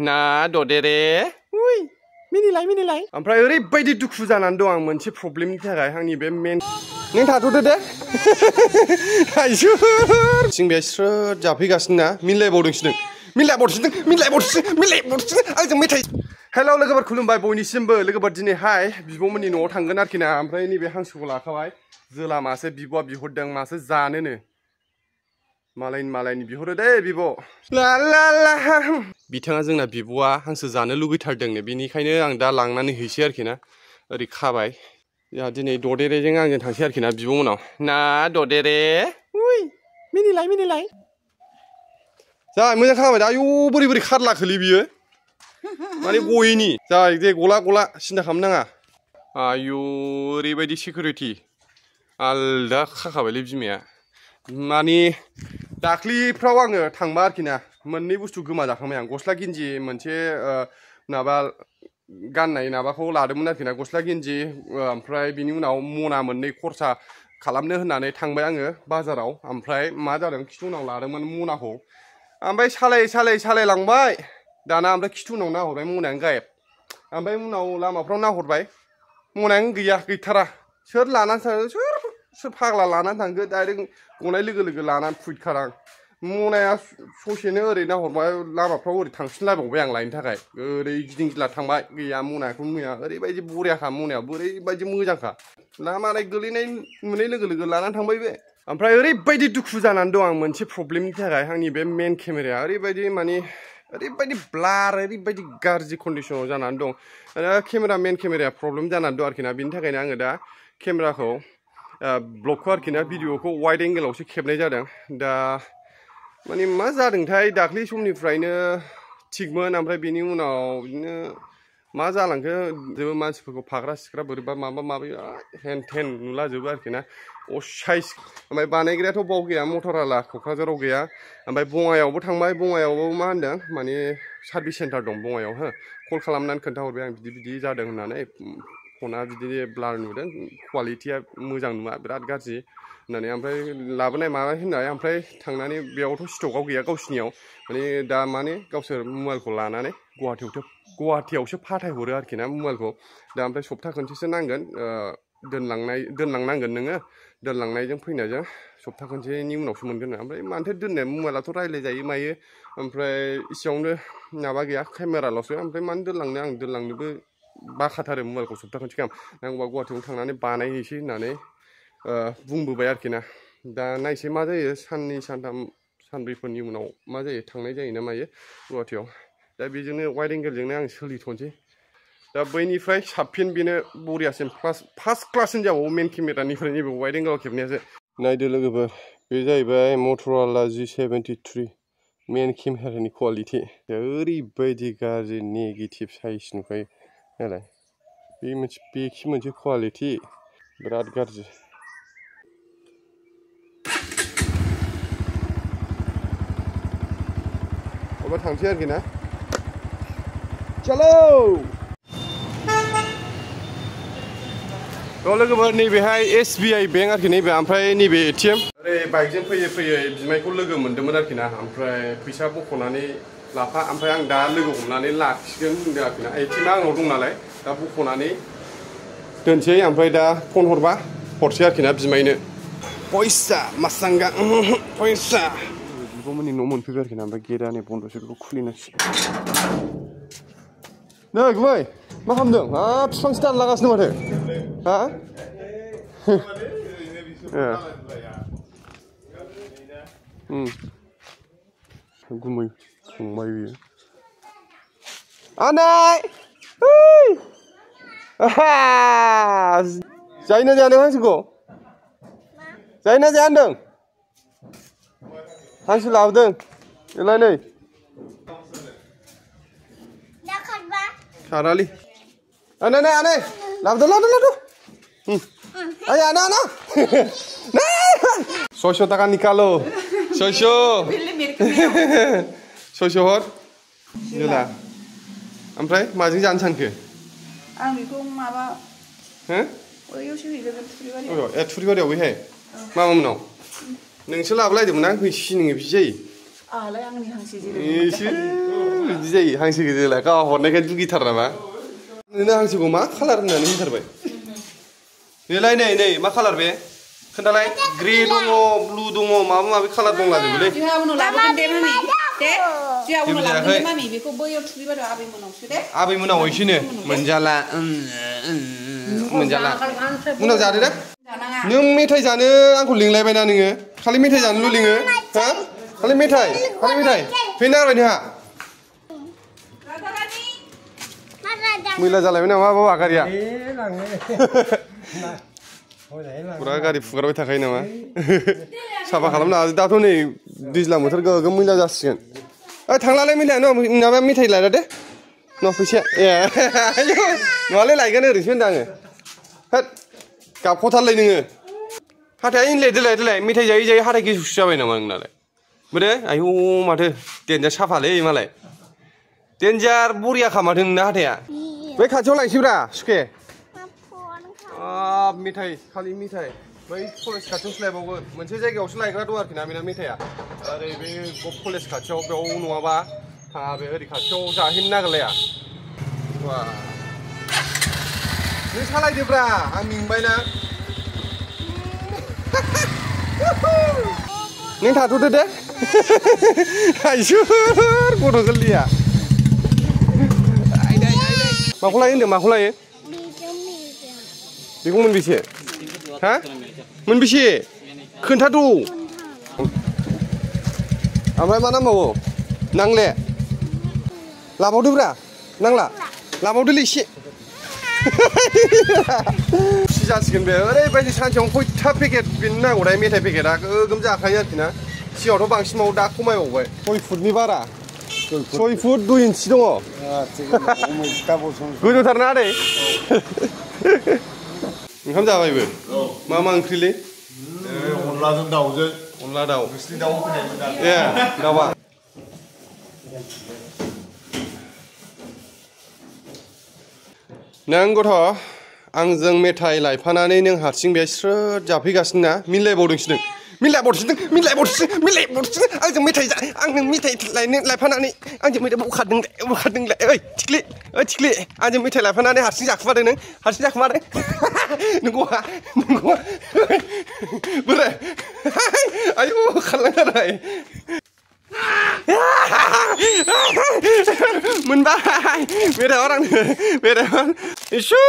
ना ददेरे उइ मिनिलाय ओमफ्राय ओरैबायदि दुखु जानानै दं आं मोनसे प्रब्लेमनि थाखाय आंनि बे मेन नों थाथ'दो दे आइसोर सिं बे स्रोद जाफैगासिनो ना मिलायबावदोंसो आंजों मेथाइ हेल' लोगोफोर खुलुमबाय बयनिसिमबो लोगोफोर दिनैहाय बिब'मोननि न'आव थांगोन आरोखि ना ओमफ्राय नैबे हांसोखौ लाखाबाय जोला मासे बिब'आ बिहरदों मासे जानोनो मालायनि बिहरो दे बिब' ला बिथाङा जोंना बिब'आ हांसो जानो लुगैथारदोंनो बेनिखायनो आं दा लांनानै हैसै आरोखि ना ओरै खाबाय जोंहा दिनै ददेरेजों आंजों थांसै आरोखि ना बिब'मोनाव ना ददेरे उइ मिनिलाय जा मोजां खाबाय दा आयौ बोरै खारलाखोलै बियो माने गयैनि जाय जे गला सिन्था खालामनाङा आयौ ओरैबायदि सिकिउरिटि आलदा खाखाबायलै बिमाया माने दाख्लिफ्राव आङो थांबा आरोखि ना मोननै बुस्थु गोमाजाखांबाय आं गस्ला गिन्जि मोनसे माबा गाननाय माबाखौ लादोंमोन आरोखि ना गस्ला गिन्जि ओमफ्राय बिनि उनाव मना मोननै खरसा खालामनो होननानै थांबाय आङो बाजाराव ओमफ्राय मा जादों खिथु उनाव लादोंमोन मनाखौ ओमफ्राय सालाय लांबाय दाना ओमफ्राय खिथु उनाव नाहरबाय मनायानो गायब ओमफ्राय उनाव लामाफ्राव नाहरबाय मनायानो गैथारा सोर लानानै थांदों सोर फाग्ला लानानै थांखो डाइरेक्ट गनाय लोगो लानानै फुइटखादां मनाया ससेनो ओरै नाहरबाय लामाफ्राव ओरै थांफिनलायबावबाय आं लायनो थाखाय ओरै गिदिं गिला थांबाय गैया मनाखौ मैया ओरैबायदि बरियाखा मनायाबो ओरैबायदि मोजांखा लामानाय गोलैनाय नुनाय लोगो लानानै थांबाय बे ओमफ्राय ओरैबायदि दुखु जानानै दं आं मोनसे प्रब्लेमनि थाखाय आंनि बे मेन केमेराया ओरैबायदि ब्लार ओरैबायदि गाज्रि कन्डिसनाव जानानै दं मेन केमेराया प्रब्लेम जानानै दं आरोखि ना बिनि थाखायनो आङो दा केमेराखौ ब्लगखौ आरोखि ना भिडिअखौ वाइड एंगेलावसो खेबनाय जादों दा माने मा जादोंथाय दाख्लै समनिफ्रायनो थिगमोन ओमफ्राय बेनि उनाव बिदिनो मा जालांखो जोबो मानसिफोरखौ फाग्रा सिख्रा बोरैबा माबा हेन थेन नुलाजोबो आरोखि ना असाइस ओमफ्राय बानायग्रायाथ' बाव गैया मटराला क'क्राझाराव गैया ओमफ्राय बङाइयावबो थांबाय बङाइयावबो मा होनदों माने सार्भिस सेन्टार दं बङाइयाव हो कल खालामनानै खोन्थाहरबाय आं बिदि जादों होननानै फना बिदि ब्लार नुदों क्वालिटिया मोजां नुवा बिराद गाज्रि होननानै ओमफ्राय लाबोनाय होननाय ओमफ्राय थांनानै बेयावथ' स्टकआव गैया गावसिनियाव माने दा माने गावसोर मबाइलखौ लानानै गुवाहाटियावसो फाथायहरो आरोखि ना मबाइलखौ दा ओमफ्राय सप्ता खनसेसो नांगोन दोनलांनांगोन नोङो दोनलांनायजों फैनायजों सप्ता खनसेनि उनावसो मोनगोन ओमफ्राय मानोथो दोननो मबाइलाथ' रायज्लायजायो मायो ओमफ्राय इसेयावनो माबा गैया केमेराल'सो ओमफ्राय मानो दोनलांनो आं दोनलांनोबो बाखाथारो मबाइलखौ सप्ता खनसे गाहाम नांगौबा गुवाहाटियाव थांनानै बानायहैसै होननानै बुंबोबाय आरोखि ना दा नायसै मा जायो साननै सानथाम सानब्रैफोरनि उनाव मा जायो थांनाय जायो ना मायो गुवाहाटियाव दा बेजोंनो वाइड एंगेलजोंनो आं सोलिथ'नोसै दा बैनिफ्राय साबसिन बेनो बरियासिन फार्स्ट क्लास होनजाबावो मेन केमेरानिफ्राय नैबे वाइड एंगेलाव खेबनायासो नायदो लोगोफोर बे जाहैबाय मटर'ला G73 मेन केमेरानि क्वालिटि ओरैबायदि गाज्रि नेगेटिभ साइज नुखायो नालाय बेखि मोनसे क्वालिटि बिराद गाज्रि अबा थांसै आरोखि ना चलो लोगोफोर नैबेहाय SBI बेंक आरोखि नैबे ओमफ्राय नैबे ATM ओरै बाइकजों फैयै बिमायखौ लोगो मोन्दोंमोन आरोखि ना ओमफ्राय फैसा बख'नानै लाफा ओमफ्राय आं दा लोगो हमनानै लाखिगोन होनदों आरोखि ना ATM आंनाव दं नालाय दा बख'नानै दोनसै ओमफ्राय दा फन हरबा हरसै आरोखि ना बिमायनो फैसा मासांगा फैसा बिब'मोननि न' मोनफैबाय आरोखि ना ओमफ्राय गेटआ नै बन्द'सो बेखौ खुलिनांसिगोन नै गुमै मा खालामदों हाब बिफांसो दानलागासिनो माथो हा गुमै संबाय बियो आनै जायोना जाया हांसोखौ जायोना जाया होनदों हांसो लाबोदों एलाय नै खारालै आनै लाबोदो Ay, Ana. 600 taka nikalo. 600 hor. Gila. Oमफ्राय माजों जानो सानखो? आं बेखौ माबा हो? ओयावसो हैगोन थुरिबारियाव। ए थुरिबारियाव बैहाय? मामामोननाव? नोंसो लाबोलायदोंमोन ना होसि नोङो बिदि जायो? आलाय आंनि हांसो जेरै बिदि जायो हांसो गोजोलाय गाव हरनायखाय दुगिथार नामा नोंनो हांसोखौ मा कालार होननानै होनथारबाय नैलाय नै मा कालार बे खोन्थालाय ग्रे दङ ब्लु दङ माबा माबि कालार दंलाजोबोलै आबै मोनाव हैसोनो मोनजाला मोनजाला उनाव जादो दे नों मेथाइ जानो आंखौ लिंलायबायना नोङो खालि मेथाइ जानोल' लिङो हा खालि मेथाइ फैनो नांबाय नोंहा मैला जालायबाय नामा बाबा गारिया फुरा गारि फुगारबाय थाखायो नामा साफा खालामनो हाजो दाथ' नै दैज्लां बोथोर गोगोम मैला जासिगोन ओइ थांलालाय मेथाइ नङाबा मेथाइ लायला दे न' फैसाया ए नङालाय लायगोन ओरैसो होनदों आङो होद गाबख'थारलाय नोङो हाथाया इनलाय देलाय मेथाइ जायै हाथाय गेसुसु जाबाय नामा नोंनालाय बोरो आयौ माथो देन्जार साफालै मालाय देन्जार बरियाखा माथो नोंना हाथाया बै खाथियाव लायसैब्रा सुखे मेथाइ खालि मेथाइ बै कलेज खाथियावसो लायबावगोन मोनसे जायगायावसो लायग्रा दं आरोखि ना बेना मेथाइआ ओरै बे कलेज खाथियाव बेयाव नङाबा थाङा बे ओरै खाथियाव जाहैनो नागिरलाया नों सालायदोब्रा आं मेंबायना नों थाथ'दो दे आइसोर गथ' गोरलैया माखौ लायो होनदों माखौ लायो बेखौ मोनबेसे हा मोनबेसे खोन्थाद' ओमफ्राय मा नांबावो नांले लाबावदोब्रा नांला लाबावदोलै एसे खुसि जासिगोन बे ओरैबायदि सानसेयावनो खयथा पेकेट बेनो नांगौथाय मेथाइ पेकेटआ गोगोम जाखायो आरोखि ना सिगाङावथ' बांसिन मावो दा खमायबावबाय 6 फुटनि बारा 6 फुट 2 इन्सि दङ गोजौथारना आदै ओंखाम जाबायबो मा ओंख्रिलै अनलाजों दाउजों अनला दाउ नोंसिनि दाउ होफैनाय ए दाउआ नों गथ' आंजों मेथाइ लायफानानै नों हारसिं बे स्रोद जाफैगासिनो ना मिलायबावदोंसो आंजों मेथाइ आंनो मेथाइ लायफानानै आंजों मेथाइ बखारदोंलाय ओइ थिख्लि आंजों मेथाइ लायफानानै हारसिं जाखुमादों नों हारसिं जाखुमादों नंगौआ बोरै आयु खारलांथारबाय मोनबाय मेथाइ हर आंनो मेथाइ हर इसु